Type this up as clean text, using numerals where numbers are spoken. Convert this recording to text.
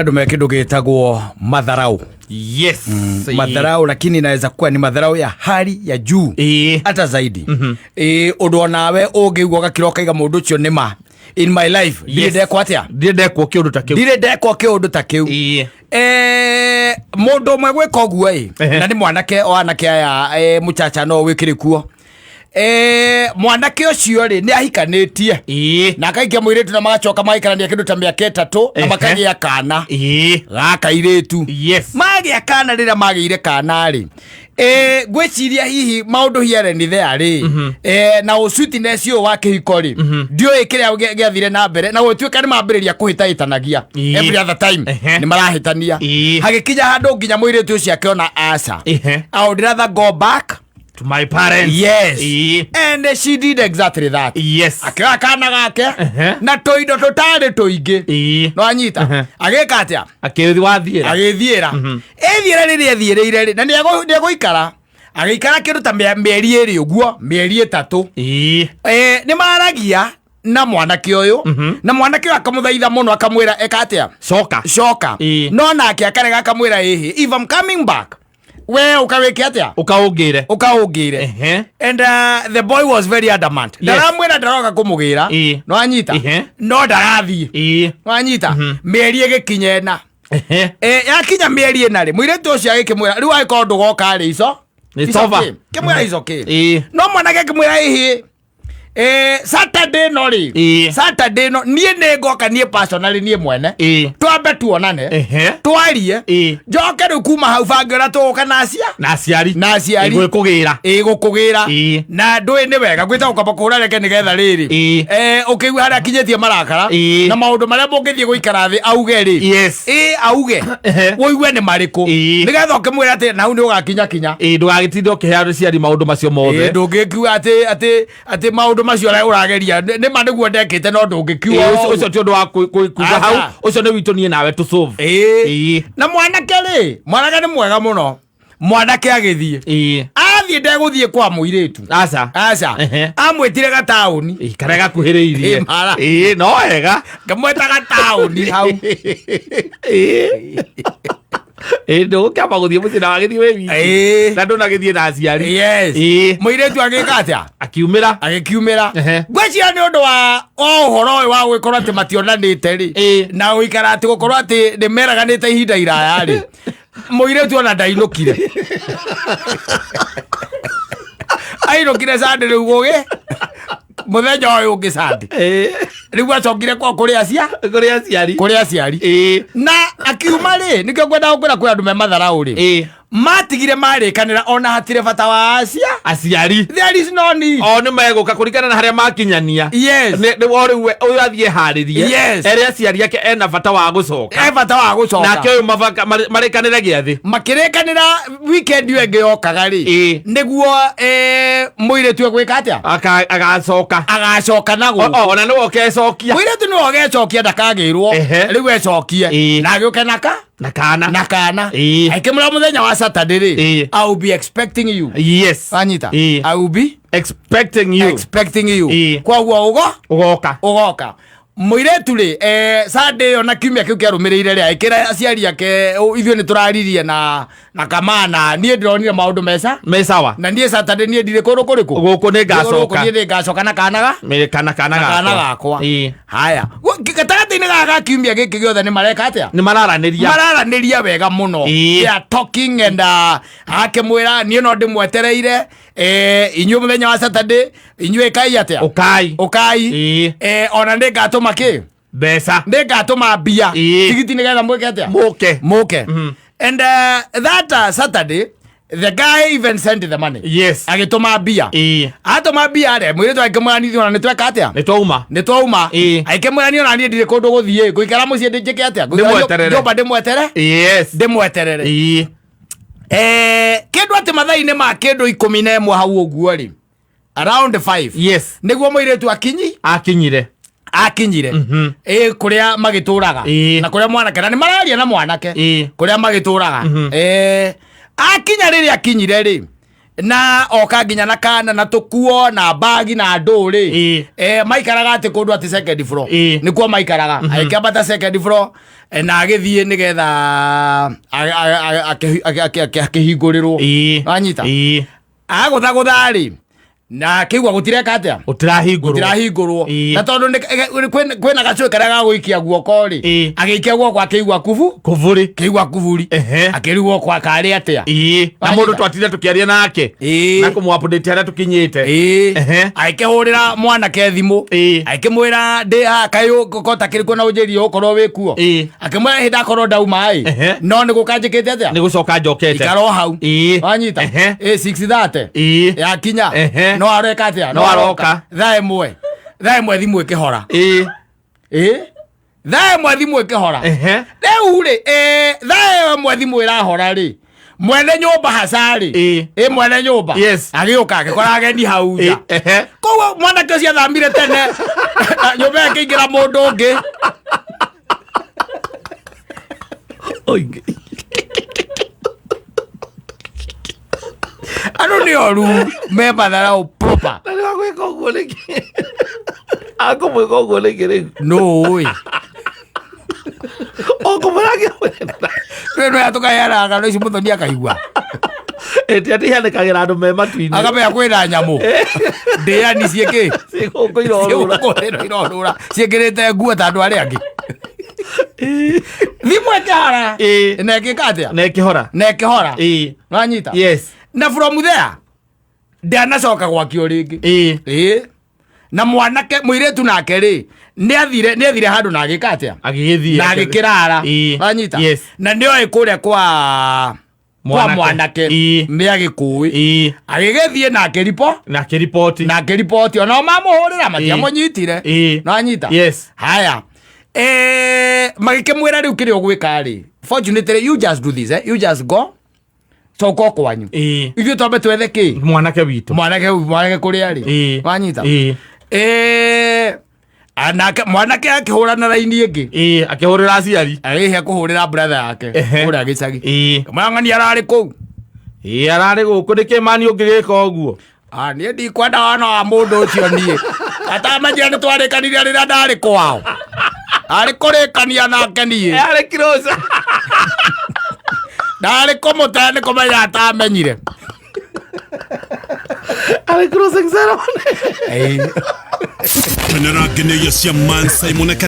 Andũ me kĩndũ gĩtagwo madharau. Madharau, lakini inaweza kuwa ni madharau ya hali ya juu, hata zaidi. Ũndũ onawe ũngĩigua ũgakira ũkaiga mũndũ ũcio nĩ ma in my life ndirĩ ndekwo atĩa. Ndirĩ ndekwo kĩũndũ ta kĩu. Ndirĩ ndekwo kĩũndũ ta kĩu. Mũndũ ũmwe gwĩka ũguo ĩ, na nĩ mwanake o anake aya, mũchacha no wĩkĩrĩ kuo. Mwanake ũcio rĩ, nĩ ahikanĩtie na akaikia mũirĩtu na magacoka magaikarania kĩndũ ta mĩaka 3 na makagĩa kana gaka irĩtu. Magĩa kana, rĩrĩa magĩire kana rĩ, ngwĩciria hihi maũndũ here and there rĩ, na ũsweetness ũyũ wa kĩhiko rĩ, ndiũĩ kĩrĩa gĩathire na mbere na gũtuĩka nĩ mambĩrĩria kũhĩtahĩtanagia. Every other time nĩ marahĩtania. Hagĩkinya handũ nginya mũirĩtu ũcio akĩona aca, I would rather go back to my parents. And she did exactly that. Akĩoya kana gake na tũindo tũtarĩ tũingĩ. No anyita. Agĩka atĩa? Akĩthi wathiĩra. Agĩthiĩra, ĩthiĩra. Rĩrĩa ĩthiĩrĩire rĩ, na nĩ egũikara, agĩikara kĩndũ ta mĩeri 2 ũguo, mĩeri 3. Nĩ maragia na mwanake ũyũ, na mwanake ũyũ akamũthaitha mũno, akamwĩra eka atĩa? Coka. Coka. No nake akarega, akamwĩra, ĩhĩ, if I'm coming back, we ũkawĩke atĩa? Ũkaũngĩre. Ũkaũngĩre. And the boy was very adamant. Ndaramwĩra ndaroka kũmũgĩra. No anyita. No ndarathiĩ. No anyita. Mĩeri ĩgĩkinya 4. Yakinya mĩeri 4 rĩ, mũirĩtu ũcio agĩkĩmwĩra, rĩu angĩkorwo ndũgoka rĩ, ico It's it's over. okay. Kĩmwĩra it's okay. No mwanake akĩmwĩra, ĩhĩ, Saturday no rĩ, Saturday no niĩ nĩ ngoka, niĩ personally, niĩ mwene, twambe tuonane, twarie, njoke rĩu kuma hau bange ũrĩa tũgũka na acia Na aciari. Na aciari. Ĩgwĩkũgĩra. Ĩ gũkũgĩra. Na ndũĩ nĩ wega gwĩta gũkamba kũhũra reke nĩgetha rĩrĩ, ũkĩigua harĩa akinyĩtie marakara na maũndũ marĩa mũngĩthiĩ gũikara thĩ auge rĩ, ĩ auge, ũigue nĩ marĩkũ, nĩgetha ũkĩmwĩra atĩ na hau nĩ ũgakinya kinya. Ĩĩ, ndũgagĩtinde ũkĩhe aciari maũndũ macio mothe. Ndũngĩkiuga atĩ maũndũ macio ũrĩa ũrageria nĩ ma nĩguo ndekĩte, no ndũngĩkiuga. Ũcio ti ũndũ wa kuga Aca. hau, ũcio nĩ witũ niĩ nawe tũ solve. Na mwanake rĩ, mwanake nĩ mwega mũno. Mwanake agĩthiĩ, athiĩ, ndegũthiĩ kwa mũirĩtu. Aca. Aca. Amwĩtire gataũni. Ĩĩ, karĩa gakuhĩrĩirie. Ĩĩ, mara. Ĩĩ, no wega. Ngamwĩta gataũni hau. Ĩĩ, ndũgũkĩamba gũthiĩ mũciĩ na wagĩthiĩ wĩ wiki na ndũnagĩthiĩ na aciari. Mũirĩtu agĩka atĩa? Akiumĩra. Agĩkiumĩra. Ngwĩciria nĩ ũndũ wa o ũhoro ũyũ wa gũgĩkorwo atĩ mationanĩte rĩ, na gũikara atĩ gũkorwo atĩ nĩ meraganĩte ihinda iraya rĩ, mũirĩtu ona ndainũkire, ainũkire Sunday. Rĩu gũgĩ mũthenya ũyũ ũngĩ Sunday, rĩu acokire kwa kũrĩ acia Kũrĩ aciari. Kũrĩ aciari. Na akiuma rĩ, nĩkĩo ngwenda gũkwĩra kwĩ andũ me matharau rĩ, matigire marĩkanĩra ona hatirĩ bata wa acia aciari. There is no need. O nĩ megũka kũringana na harĩa makinyania. Nĩ wo rĩu ũyũ athiĩ harĩrie ere aciari ake ena bata wa gũcoka. E bata wa gũcoka. Nake ũyũ marĩkanĩre gĩathĩ. Makĩrĩkanĩra weekend ĩyo ĩngĩ yokaga rĩ, nĩguo mũirĩtu egwĩka atĩa? Agacoka. Agacoka na gũkũ. Ona nĩwe ũkecokia. Mũirĩtu nĩwe ũgecokia, ndakagĩrwo. Rĩu ecokie na agĩũke naka Na kana. Na kana. Akĩmwĩra mũthenya wa Saturday rĩ, I will be expecting you. Anyita. I will be expecting you. Expecting you. Koguo ũgoka. Ũgoka. Mũirĩtu rĩ, Sunday ĩyo na kiumia kĩu kĩarũmĩrĩire rĩ, agĩkĩra aciari ake, "Ithuĩ nĩ tũraririe na kamana, niĩ ndĩronire maũndũ meca me sawa." Na niĩ Saturday niĩ ndirĩ kũndũ kũrĩkũ. Gũkũ nĩ ngacoka. Niĩ nĩ ngacoka na kana ga Kana kana na kana gakwa. gakwa. Haya, gatagatĩ-inĩ gaka ga kiumia gĩkĩ gĩothe nĩ mareka atĩa? Nĩ mararanĩria. Mararanĩria wega mũno. They are talking and akĩmwĩra, niĩ no ndĩmwetereire, inyuĩ mũthenya wa Saturday inyuĩ ĩkai atĩa? Ũkai. Ũkai. Ona nĩ ngatũma kĩ? Mbeca. Nĩ ngatũma mbia, tigiti, nĩgetha mwĩke atĩa? Mũke. Mũke. And that Saturday the guy even sent the money. Agĩtũma mbia. Atũma mbia rĩ, mũirĩtu akĩmwĩra, niĩ ona nĩ tweka atĩa? Nĩ twauma. Nĩ twauma. Akĩmwĩra, niĩ ona niĩ ndirĩ kũndũ gũthiĩ, ngũikara mũciĩ njĩke atĩa? Ngũikara Ndĩmweterere. nyũmba ndĩmwetere. Ndĩmweterere. Kĩndũ atĩ mathaa-inĩ ma kĩndũ 11 hau ũguo rĩ, around 5, nĩguo mũirĩtu akinyi Akinyire. Akinyire ĩ kũrĩa magĩtũraga na kũrĩa mwanake, na nĩ mararia na mwanake kũrĩa magĩtũraga. Akinya, rĩrĩa akinyire rĩ, Na oka nginya na kana na tukuo na bagi na ndũ rĩ, maikaraga atĩ kũndũ atĩ second floor. Nĩkuo maikaraga. Agĩkĩambata second floor na agĩthiĩ nĩgetha akĩhingũrĩrwo. Wanyita? Agũthagũtha rĩ, na akĩigua gũtireka atĩa, gũtirahingũrwo. Na tondũ kwĩna gacũĩ karĩa gagũikia guoko rĩ, agĩikia guoko akĩigua kubu kuburi, kĩigua kuburi, akĩrigwo kwa karĩ atĩa. Na mũndũ twatinde tũkĩaria nake na kũmũ update harĩa tũkinyĩte. Agĩkĩhũrĩra mwanake thimũ, agĩkĩmwĩra ndĩ haha kaĩ kota kĩrĩkũ na ũnjĩrie ũkorwo wĩ kuo. Akĩmwĩra hĩndĩ akorwo ndauma ĩ, no nĩ gũka njĩkĩte atĩa, nĩ gũcoka njokete, ikara o hau. Wanyita? 6:30 yakinya no areka atĩa, no aroka. Thaa ĩmwe thimũ ĩkĩhora. Thaa ĩmwe thimũ ĩkĩhora. Rĩu rĩ, thaa ĩmwe thimũ ĩrahora rĩ, mwene nyũmba haca rĩ, ĩ mwene nyũmba agĩũka agĩkora ageni hau nja. Koguo mwanake ũcio athamire tene na nyũmba ĩkĩingĩra mũndũ ũngĩ. Oingi. Andũ nĩ oru me matharau proper. Na nĩ wagwĩka ũguo nĩkĩ? Akũmwĩka ũguo nĩkĩ rĩu? Nũĩ. Ũkũmwĩra ngĩmwenda. Rĩu no tũkaheana ng'ano ici mũthoni akaigua. Ĩti atĩ ihanĩkagĩra andũ me matu-inĩ. Akamenya kwĩna nyamũ ndĩani ciĩkĩ Ciĩ gũkũ irorũra. Irorũra ciĩkĩrĩte nguo ta andũ arĩa angĩ. Thimũ ĩkĩhora na ĩgĩka atĩa? Na ĩkĩhora. Na ĩkĩhora. Wanyita? Yes. Na from there ndanacoka gwakio rĩngĩ. Ĩĩ, na mwanake mũirĩtu nake rĩ, nĩ athire handũ na agĩka atĩa? Agĩgĩthiĩ. Na agĩkĩrara. Wanyita? Yes. Na nĩ oĩ kũrĩa kwa Mwanake. mwanake nĩ agĩkũĩ. Agĩgĩthiĩ na akĩripo Na akĩriboti. Na akĩriboti onao mamũhũrĩra matiamũnyitire. Nanyita? Yes. Haya, magĩkĩmwĩra rĩu kĩrĩa ũgwĩka rĩ, fortunately you just do this, eh? You just go coka o kwanyu, ithuĩ twambe twethe kĩ mwanake witũ. Mwanake kũrĩa rĩ. Wanyita? Anake mwanake akĩhũra na raini ĩngĩ. Akĩhũrĩra aciari. Agĩhia kũhũrĩra brother yake kũrĩa gĩcagi. Mwang'ani ararĩ kũu. Ararĩ gũkũ nĩkĩ mani ũngĩgĩka ũguo? Ah, niĩ ndikwenda wana wa mũndũ ũcio, niĩ atamenyire nĩ twarĩkanirie rĩrĩa ndarĩ kwao arĩ kũrĩkania nake niĩ. Arĩ kiroca. Ndarĩ kũmũte nĩ kũmenya atamenyire. Arĩ closing ceremony. Kenera ngenyagia cia Man Simon.